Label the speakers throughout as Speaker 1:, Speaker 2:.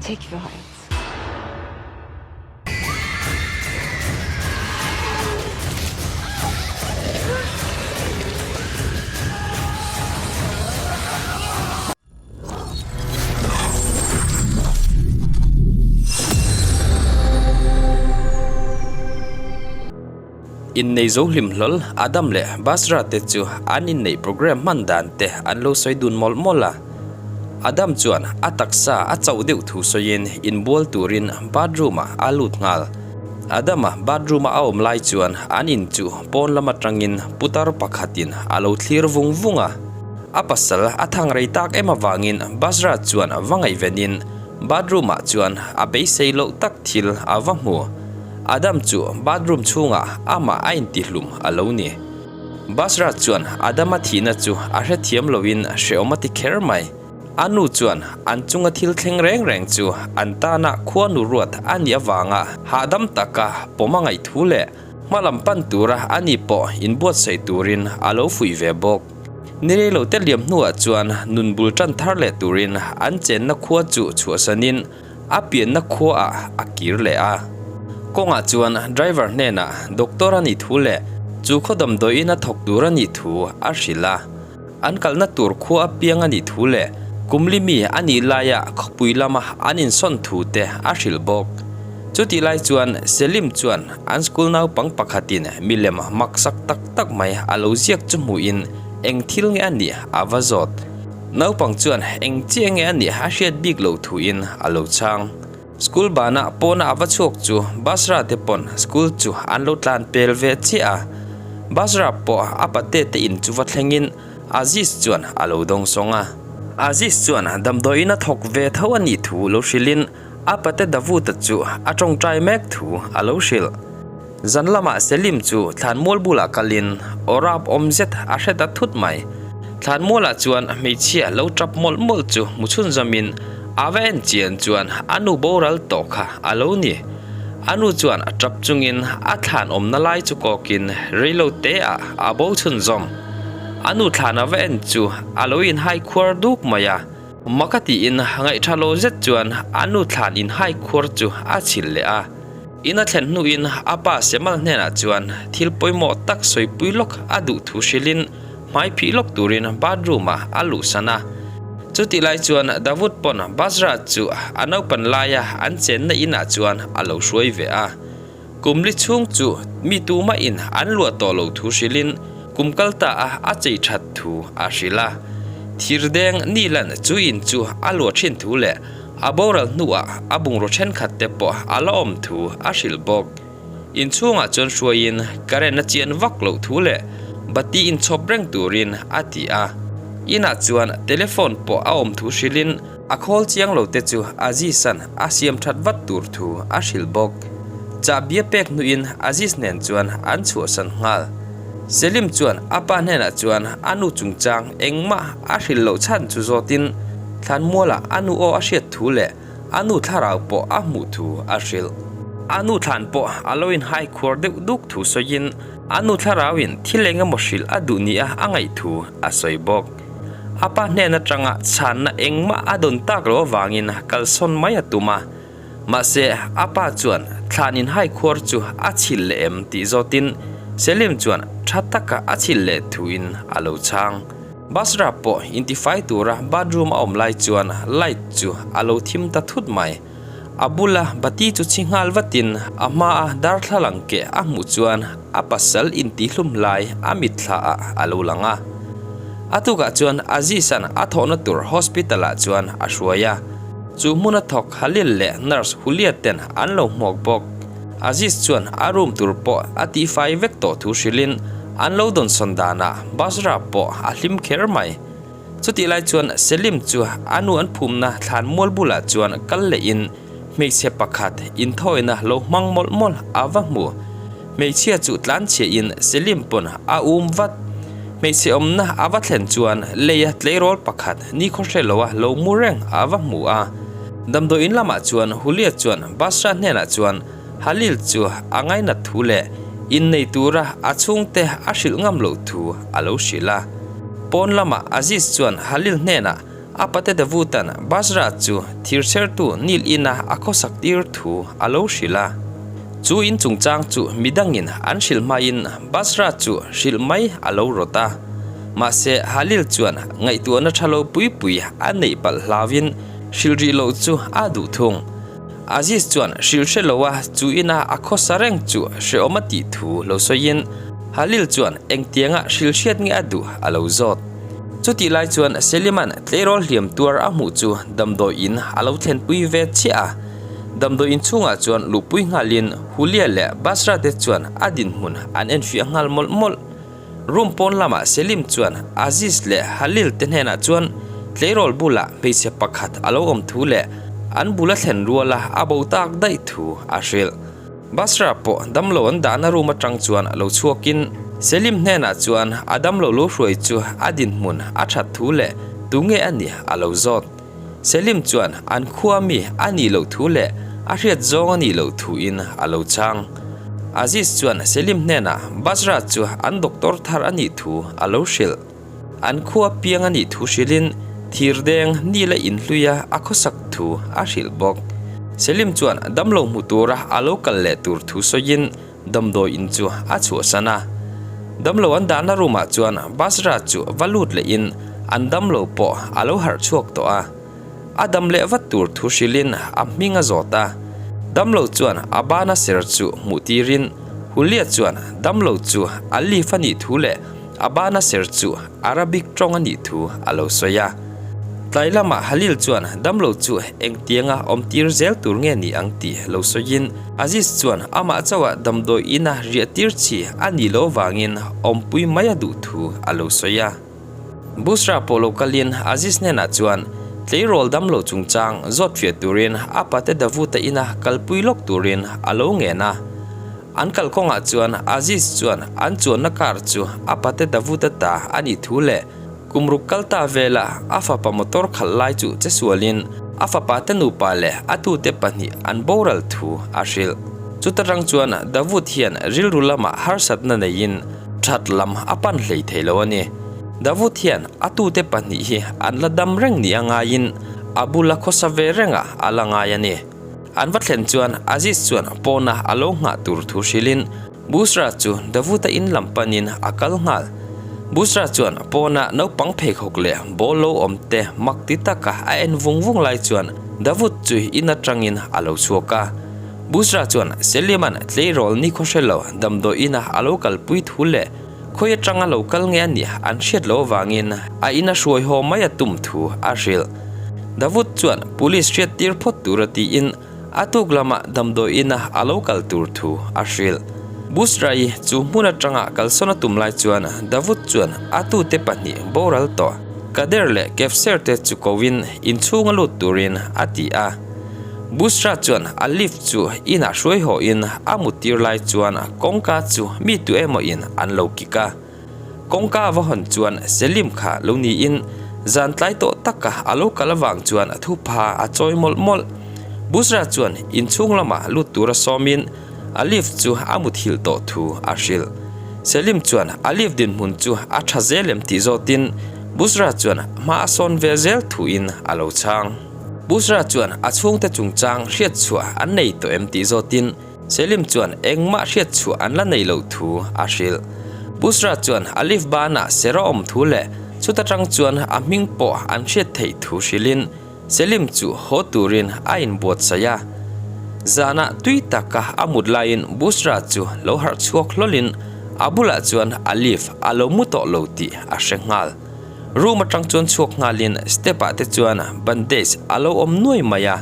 Speaker 1: Tek bir hayat.
Speaker 2: Innei zo hlim hlawl Adam leh Basra te chu an inneih program hman dan te an lo sawi dun mawlh mawlh a. Adam chuan a taksa a chauh deuh thu sawiin inbual turin bathroom ah a lut nghal. Adam-a bathroom a a awm lai chuan an in chu pawn lam atangin putar pakhatin a lo thlir vung vung a. A pasal a thang rei tak em avangin Basra chuan va ngaihvenin bathroom ah chuan a beisei loh tak thil a va hmu. Adam chu bathroom chhungah amah a intihlum a lo ni. Basra chuan Adama thihna chu a hrethiam loin hrehawm a ti kher mai. A nu chuan an chunga thil thleng reng reng chu an tana khuanu ruat a nih avanga hahdam taka pawm a ngaih thu leh hmalam pan tura a ni pawh inbuatsaih turin a lo fuih ve bawk. Ni reilo te liam hnuah chuan nun bul tan thar leh turin an chenna khua chu chhuahsanin a pianna khuaah a kir leh a. Kawngah chuan driver hnenah doctor a nih thu leh chu khaw damdawiin a thawk tur a nih thu a hrilh a. An kalna tur khua apiang a nih thu leh kumli mi a nih laia khawpui lama an insawn thu te a hrilh bawk. Chutih lai chuan Selim chuan an school naupang pakhatin milem maksak tak tak mai a lo ziak chu hmuhin eng thil nge a nih a va zawt. Naupang chuan eng chiah nge a nih a hriat bik loh thuin a lo chhang. School banah pawna a va chhuak chu Basra te pawn school chu an lo tlan pel ve chiah a. Basra pawh a pate te in chu va thlengin Aziz chuan a lo dawng sawng a. Aziz chuan damdawiin a thawk ve tho a nih thu lo hrilhin a pate Davuta chu a tawngtai mek thu a lo hrilh. Zan lamah Selim chu thlanmual bulah kalin aw rap awm zet a hre ta thut mai. Thlanmualah chuan hmeichhia lo tap mawlh mawlh chu hmu chhunzamin a va en chian chuan a nu boral tawh kha a lo ni. A nu chuan a tap chungin a thlan awmna lai chu kawkin reilo te ah a bo chhunzawm. A nu thlan a va en chu a lo inhai khuar duk mai a. Maka tiin ngaihṭha lo zet chuan a nu thlan inhai khuar chu a chhil leh a. In a thlen hnuin a pa Semal hnenah chuan thil pawimawh tak sawipui lawk a duh thu hrilhin hmai phih lawk turin bathroom ah a luhsan a. Chutih lai chuan Davud pawn Basra chu a naupan laia an chenna inah chuan a lo hruai ve a. Kum li chhung chu mi tumahin an luah tawh lo thu hrilhin kum kal ta a a chei that thu a hrilh a. Thirdeng Nilan chu in chu a luah thin thu leh A boral hnuah a bungraw thenkhat te pawh a la awm thu a hrilh bawk. Inchhungah chuan hruaiin current a chian vak loh thu leh bati inchhawp reng turin a ti a. Inah chuan telephone pawh a awm thu hrilhin a khawl chiang lo te chu Aziz-a'n a siam that vat tur thu a hrilh bawk. Chahbi a pek hnuin Aziz nen chuan an chhuahsan nghal. Selim chuan a pa hnenah chuan a nu chungchang engmah a hrilh loh chhan chu zawtin Thlanmualah a nu aw a hriat thu leh a nu thlarau pawh a hmuh thu a hrilh. A nu thlan pawh a lo inhai khuar deuh duk thu sawiin a nu thlarauin thil eng emaw hrilh a duh nia a ngaih thu a sawi bawk. A pa hnen atanga chhanna engmah a dawn tak loh avangin kalsawn mai a tum a. Mahse, a pa chuan thlan inhai khuar chu a chhilh leh em tih zawtin Selim chuan tha taka a chhilh leh thuin a lo chhang. Basra pawh intifai tura bathroom a awm lai chuan light chu a lo thim ta thut mai. A bula bati chu chhi nghal vatin a hmaa darthlalang keh a hmuh chuan a pasal intihlum lai a mitthla ah a lo lang a. A tukah chuan Aziz-a'n a thawhna tur hospital-ah chuan a hruai a. Chu hmuna thawk Halil leh nurse Hulia ten an lo hmuak bawk. Aziz chuan a room tur pawh a tihfai vek tawh thu hrilhin an lo dawnsawn danah Basra pawh a hlim kher mai. Chutih lai chuan Selim chu a nu an phumna thlan mual bulah chuan kal lehin hmeichhe pakhat inthawina lo hmang mawlh mawlh a va hmu. Hmeichhia chu tlanchhiahin Selim pawn a um vat. Hmeichhe awmna a va thlen chuan leia tleirawl pakhat nikhaw hre loa lo mu reng a va hmu a. Damdawiin lamah chuan Hulia chuan Basra hnenah chuan Halil chu a ngainat thu leh innei tura a chhungte a hrilh ngam loh thu a lo hrilh a. Pawn lamah Aziz chuan Halil hnenah. A pate Davutan Basra chu thirchhertu Nil ina a khawsak tir thu a lo hrilh a. Chu in chungchang chu midangin an hrilh hmain Basra chu hrilh mai a lo rawt a. Mahse, Halil chuan ngaihtuahna tha lo pui pui a neih palh hlauin hrilh rih loh chu a duh thung. Aziz chuan hrilh hre lo a, chu ina a khawsa reng chu hrehawm a tih thu lo sawiin Halil chuan engtianga hrilh hriat nge a duh a lo zawt. Chutih lai chuan Seliman tleirawl hliam tuar a hmuh chu damdawi in a lo thlenpui ve chiah a. Damdawi in chhungah chuan luhpui nghalin Hulia leh Basra te chuan a dinhmun an enfiah nghal mawlh mawlh. Room pawn lamah Selim chuan Aziz leh Halil te hnenah chuan tleirawl bulah hmeichhe pakhat a lo awm thu leh an bula thlen ruala a bo tak daih thu a hrilh. Basra pawh damlo an dahna room atang chuan lo chhuakin Selim hnenah chuan a damlo lo hruai chu a dinhmun a that thu leh tunge a nih a lo zawt. Selim chuan an khua mi a nih loh thu leh a hriat zawng a nih loh thuin a lo chhang. Aziz chuan Selim hnenah Basra chu an doctor thar a nih thu a lo hrilh. An khua piang a nih thu hrilhin thirdeng ni la inhluia a khawsak thu a hrilh bawk. Selim chuan damlo hmu tura a lo kal leh tur thu sawiin damdawi in chu a chhuahsan a. Damlo an dahna room ah chuan Basra chu va lut lehin an damlo pawh a lo harh chhuak tawh a. A dam leh vat tur thu hrilhin a hming a zawt a. Damlo chuan a bana ser chu hmuh tirin Hulia chuan damlo chu a leaf a nih thu leh a bana ser chu Arabic tawng a nih thu a lo sawi a. Tlai lamah Halil chuan damlo chu engtianga awm tir zel tur nge ni ang tih lo sawiin Aziz chuan amah chauha damdawi ina riah tir chi a nih loh avangin awmpui mai a duh thu a lo sawi a. Busra pawh lo kalin Aziz hnenah chuan tleirawl damlo chungchang zawt fiah turin a pate Davuta ina kalpui lawk turin a lo ngen a. An kalkawngah chuan Aziz chuan an chuanna car chu a pate Davuta ta a nih thu leh kum ruk kal ta vela a fapa motor khalh lai chu che sualin a fapa te nupa leh a tute pahnih an boral thu a hrilh. Chuta rang chuan Davut hian rilru lamah harsatna neiin That lam a pan hlei thei lo a ni. Davut hian a tute pahnih hi an la dam reng ni a ngaiin a bula khawsa ve rengah a la ngai a ni. An va thlen chuan Aziz chuan pawna a lo nghah tur thu hrilhin Busra chu Davuta in lam panin a kal nghal. Busra chuan pawna naupang pheikhawk leh ball lo awm te mak ti taka a en vung vung lai chuan Davut chu in atangin a lo chhuak a. Busra chuan Seliman tleirawl ni khaw hre lo damdawi ina a lo kalpui thu leh khawi atanga lo kal nge a nih an hriat loh avangin a ina hruai haw mai a tum thu a hrilh. Davut chuan police hriat tir phawt tura tiin a tuk lamah damdawi ina a lo kal tur thu a hrilh. Busra-i chu hmun atanga kalsawn a tum lai chuan Davut chuan a tute pahnih boral tawh Kader leh Kefser te chu koin inchhunga lut turin a ti a. Busra chuan a lift chu inah hruai hawhin a mut tir lai chuan kawngka chu mi tu emaw in an lo kik a. Kawngka a va hawn chuan Selim kha lo niin zan tlai tawh taka a lo kal avang chuan thupha a chawi mawlh mawlh. Busra chuan inchhung lamah lut tura sawmin a lift chu a muthilh tawh thu a hrilh. Selim chuan a lift dinhmun chu a tha zel em tih zawtin Busra chuan hma a sawn ve zel thuin a lo chhang. Busra chuan a chhungte chungchang hriatchhuah an nei tawh em tih zawtin Selim chuan engmah hriatchhuah an la nei loh thu a hrilh. Busra chuan Alif banah ser a awm thu leh chuta tang chuan a hming pawh an hriat theih thu hrilhin Selim chu haw turin a inbuatsaih a. Zanah tui taka a mut laiin Busra chu lo harh chhuak hlawlin a bulah chuan Alif a lo mu tawh lo tih a hre nghal. Room atang chuan chhuak nghalin step ah te chuan bandage a lo awm nuai mai a,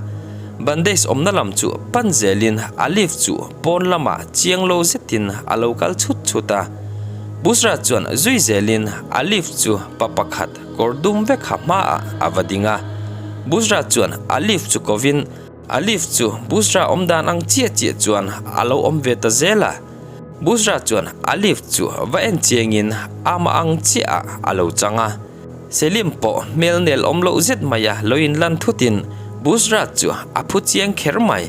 Speaker 2: bandage awmna lam chu pan zelin Alif chu pawn lamah chiang lo zetin a lo kal chhut chhut a. Busra chuan zui zelin Alif chu pa pakhat kawr dum vek ha hmaah a va ding a. Busra chuan Alif chu kovin Alif chu Busra awm dan ang chiah chiah chuan a lo awm ve ta zel a. Busra chuan Alif chu va en chiangin amah ang chiah ah a lo chang a. Selim pawh hmel nel awm loh zet mai a lo inlan thutin Busra chu a phu chiang kher mai.